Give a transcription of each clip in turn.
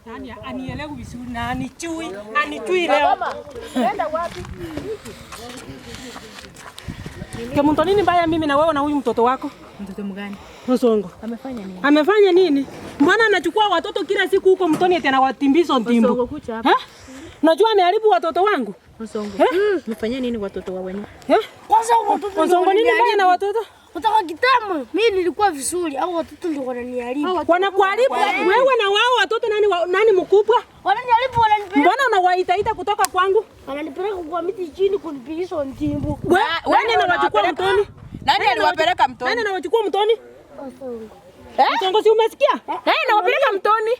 Yaani anielewi vizuri na anichui, anichui leo. Nenda wapi? Kemunto, nini mbaya mimi na wewe na huyu mtoto wako? Mtoto mgani? Msongo. Amefanya nini? Amefanya nini? Mbona anachukua watoto kila siku huko mtoni eti anawatimbiza Msongo ntimbo? kucha hapa. Eh? Unajua ameharibu watoto wangu? Msongo. Eh? Umefanya nini watoto wa wenyewe? Eh? Kwanza watoto Msongo, nini mbaya na watoto? Kutoka kitambo mimi nilikuwa vizuri, au watoto ndio wananiharibu. Wanakuharibu wewe na wao watoto nani nani mkubwa? Wananiharibu, wananipeleka Mbona unawaitaita kutoka kwangu? wananipeleka kwa miti chini kunipigisha ntimbo. Wewe wewe nani anawachukua unawapeleka? mtoni? Nani aliwapeleka mtoni? Nani anawachukua mtoni? Osongo. Msongo, si umesikia? Nani anawapeleka mtoni?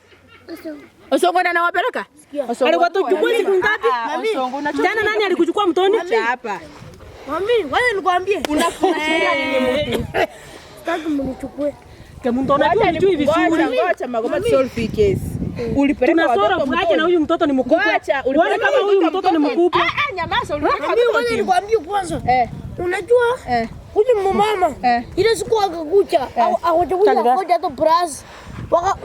Osongo ndiye anawapeleka? Osongo. Aliwatuchukua siku ngapi? Osongo unachukua Jana nani alikuchukua mtoni? hapa. Mami, wewe nikwambie. Unafikiria nini mtu? Sitaki mnichukue. Kemunto, unajua nijui vizuri. Ngoja Magoma solve case. Ulipeleka Tunasora watoto mwache mtoni. na huyu mtoto ni mkubwa. Ngoja, Wewe ulipeleka kama huyu watoto mtoto ni mtoni. mkubwa. Ah, ah, nyamaza, ulipeleka Mami, watoto wewe mtoni. nikwambie kwanza. Eh. Unajua? Eh. Huyu mama Eh. ile siku akakucha, hawajakuja ngoja hata brass. Waka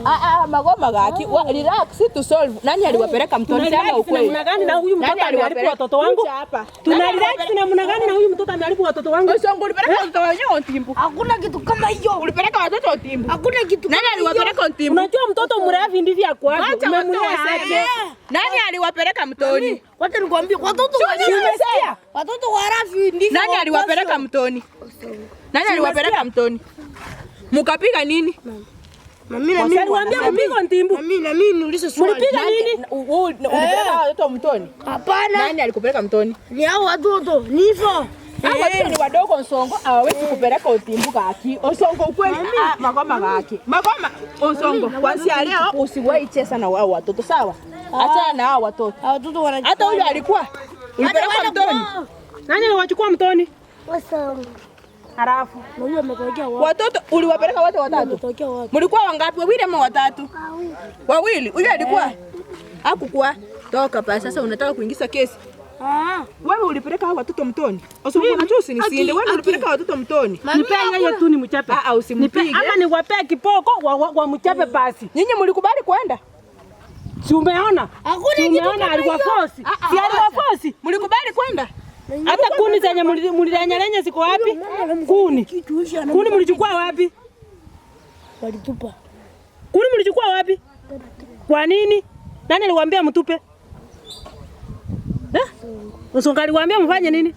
Ah, ah, Magoma gaki. Relax to solve. Nani aliwapeleka mtoni? Tuna Sema relax ukweli. namna gani na huyu mtoto Nani ameharibu aliwapeleka? watoto wangu? Kucha hapa. Tuna Nani relax namna gani na huyu mtoto ameharibu watoto wangu? Osongo, ulipeleka watoto wenyewe Otimbu. hakuna kitu kama hiyo. Ulipeleka watoto Otimbu. Hakuna kitu Nani kama hiyo. aliwapeleka Otimbu? Unajua mtoto mrefu ndivyo akwavyo. Wacha watoto Umemlea waseme. aje? Nani aliwapeleka mtoni? Wacha nikwambie watoto wa Umesikia? watoto wa Rafi ndivyo Nani aliwapeleka mtoni? Nani aliwapeleka mtoni? Mukapiga nini? Mami na mimi Aliwaambia mpigwe ntimbu. mami na mimi niulize swali. Mlipiga nini? Ulipeleka watoto mtoni? Hapana, Nani alikupeleka mtoni? ni hao watoto ni hivyo. Hao watoto ni wadogo Osongo, hawawezi kupeleka Otimbu kaki. Osongo ukweli, ah, Magoma kaki. Magoma Osongo, kuanzia leo usiwahi cheza na wao watoto, sawa? Achana na hao watoto. Hao watoto wana Hata huyo alikuwa ulipeleka mtoni. Nani aliwachukua mtoni? Wasongo. Halafu Na huyo ametokea wapi? Watoto uliwapeleka wote watatu? Ametokea wapi? Mlikuwa wangapi? Wawili ama watatu? Wawili. Huyo alikuwa hakukuwa. Toka pa sasa unataka kuingiza kesi. Ah. Wewe ulipeleka hao watoto mtoni. Osongo unajua usinisinde. Wewe ulipeleka watoto mtoni. nipe yeye tu ni mchape. Ah, ah, usimpige. Nipe ama niwapee kipoko wa mchape basi. Nyinyi mlikubali kwenda? Si umeona? Hakuna Si kitu umeona kama alikuwa hiyo. force. Si alikuwa force. Mlikubali kwenda? Hata kuni zenye mulilenyalenya ziko wapi? Kuni. Kitu hicho ana Kuni mlichukua wapi? walitupa. Kuni mlichukua wapi? Kwa nini? Nani aliwaambia mtupe? Eh? Msongo aliwaambia mfanye nini?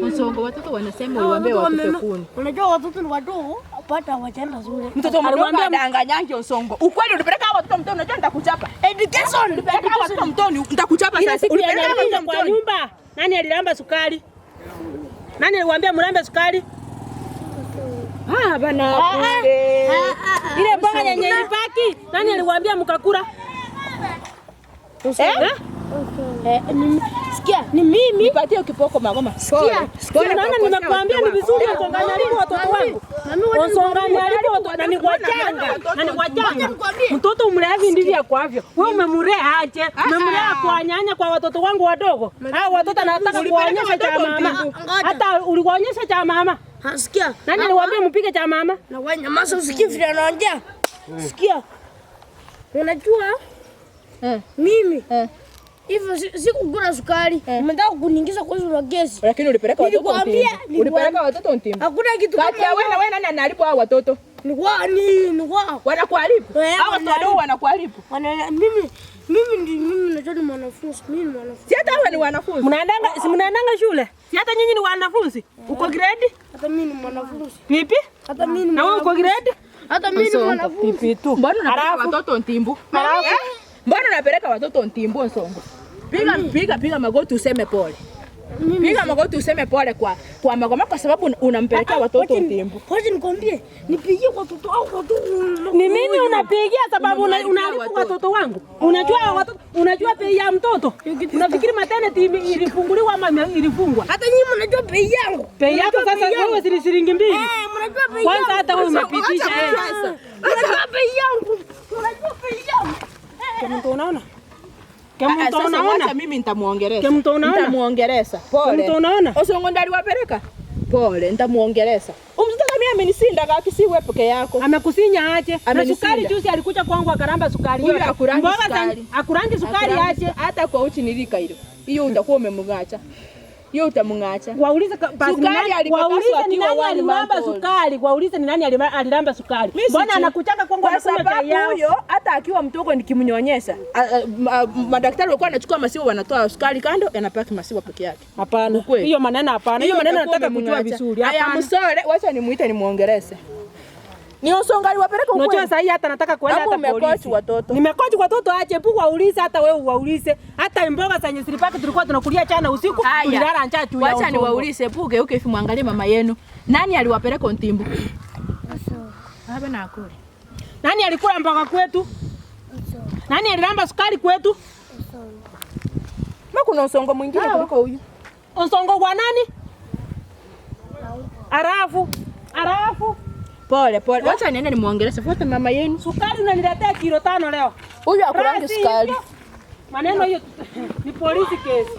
Msongo watoto wanasema uliwaambia watupe kuni. Unajua watoto ni wadogo, hapata wachaenda shule. Mtoto mdogo Aliwaambia- adanganyangi Osongo. Ukweli ulipeleka hao watoto mtoni, unajua nitakuchapa. Education. Ulipeleka hao watoto mtoni, nitakuchapa Ile sasa. siku ya Ulipeleka hao nyarapinda watoto kwa mtoni. nyumba, nani alilamba sukari? Nani aliwaambia mlambe sukari? Ah, bana. Kumbe. Ile mboga yenye ilibaki, nani aliwaambia mkakula? Eh? Eh, ni, sikia, ni mimi. Nipatie kipoko Magoma. Sikia, Pole. Unaona nimekuambia ni vizuri Osongo anaharibu watoto wangu. Osongo anaharibu watoto na ni wachanga, na ni wachanga. Mtoto umleavi ndivyo akwavyo. Wewe umemlea aje? Umemlea kwa nyanya kwa watoto wangu wadogo. Hao watoto anataka kuwaonyesha cha mama. Hata uliwaonyesha cha mama. Ha, sikia. Nani aliwaambia mpige cha mama? Na wewe nyamaza usikie vile anaongea. Sikia. Unajua? Mimi. Hivyo sikukula sukari. Umetaka kuniingiza kwa hizo gesi. Lakini ulipeleka watoto Nilikwambia, Ntimbu. Ulipeleka watoto Ntimbu. Hakuna kitu Kati kama ya wewe na wewe nani anaharibu hao watoto? Ni kwa ni ni kwa. Wanakuharibu. Eh, Hao watoto wadogo wanakuharibu. Wana mimi mimi ndi mimi najua ni mwanafunzi, mimi ni mwanafunzi. Si hata hawa ni wanafunzi. Mnaendanga si mnaendanga shule? Si hata nyinyi ni wanafunzi? Uko grade? Hata mimi ni mwanafunzi. Vipi? Hata mimi ni Na wewe uko mwanafunzi. grade? Hata mimi ni mwanafunzi. Vipi tu? Mbona unapeleka Halafu watoto Ntimbu? Eh? Mbona unapeleka watoto Ntimbu Osongo? Piga piga piga magoti useme pole. Piga magoti useme pole kwa Magoma kwa sababu unampelekea watoto Ntimbu. Wacha nikwambie, nipigie watoto au watoto. Ni mimi unapigia sababu Unamharibia unaharibu watoto. watoto wangu. Unajua watoto, unajua bei ya mtoto. Unafikiri maternity ilifunguliwa ama ilifungwa? Hata nyinyi mnajua bei yangu. Bei yako Mnajua sasa bei yangu. wewe si shilingi 2. Eh, mnajua bei Kwanza yangu. hata wewe umepitisha. Acha eh. kucheza. Mnajua bei yangu. Mnajua bei yangu. Kama unaona? Ah, Kama sasa unaona? wacha mimi nitamuongelesha. Kemto unaona? Nitamuongelesha. Pole. Kemto unaona? Osongo ndo aliwapeleka. Pole, nitamuongelesha. Umtoto mimi amenisinda kaki si wewe peke yako. Amekusinya aje? Na Amenisinda. sukari juzi alikuja kwangu akaramba sukari Huyu yote. akurangi Mboga za- sukari. Akurangi sukari aje? Hata kwa uchi nilika hilo. Hiyo utakuwa umemngacha. Hiyo utamngacha. Waulize basi Sukari alikatazwa waulize ni akiwa nani one aliramba month old. sukari, waulize ni nani aliramba sukari. Mimi Mbona sijui. anakuchaka kwangu Kwa anakunywa chai sababu yao? huyo hata akiwa mtoto nikimnyonyesha, madaktari walikuwa wanachukua masiwa wanatoa sukari kando, yanapaki masiwa peke yake. Hapana. Ukweli. Hiyo maneno hapana. Hiyo maneno utakuwa nataka kujua umemng'acha. vizuri. Aya, Hapana. msore, wacha nimuite nimuongeleze. Ni Osongo aliwapeleka Unajua ukweli. sasa hii hata nataka kuenda Hapo hata umekochi polisi. watoto. Nimekochi watoto aje pu waulize hata wewe uwaulize. Hata mboga zenye zilibaki tulikuwa tunakulia chana usiku, tulilala njaa juu ya Wacha Osongo. niwaulize puge uke ifi muangalie mama yenu. Nani aliwapeleka Ntimbu? Baba na akule. Nani alikula mboga kwetu? Nani alilamba sukari kwetu? Ma kuna Osongo mwingine kuliko huyu. Osongo kwa nani? Arafu. Arafu. Pole pole. Wacha niende nimuongeleze. Fuata mama yenu. Sukari unaniletea kilo 5 leo. Huyu akurangi Rasi sukari. hivyo. Maneno hiyo ni polisi kesi.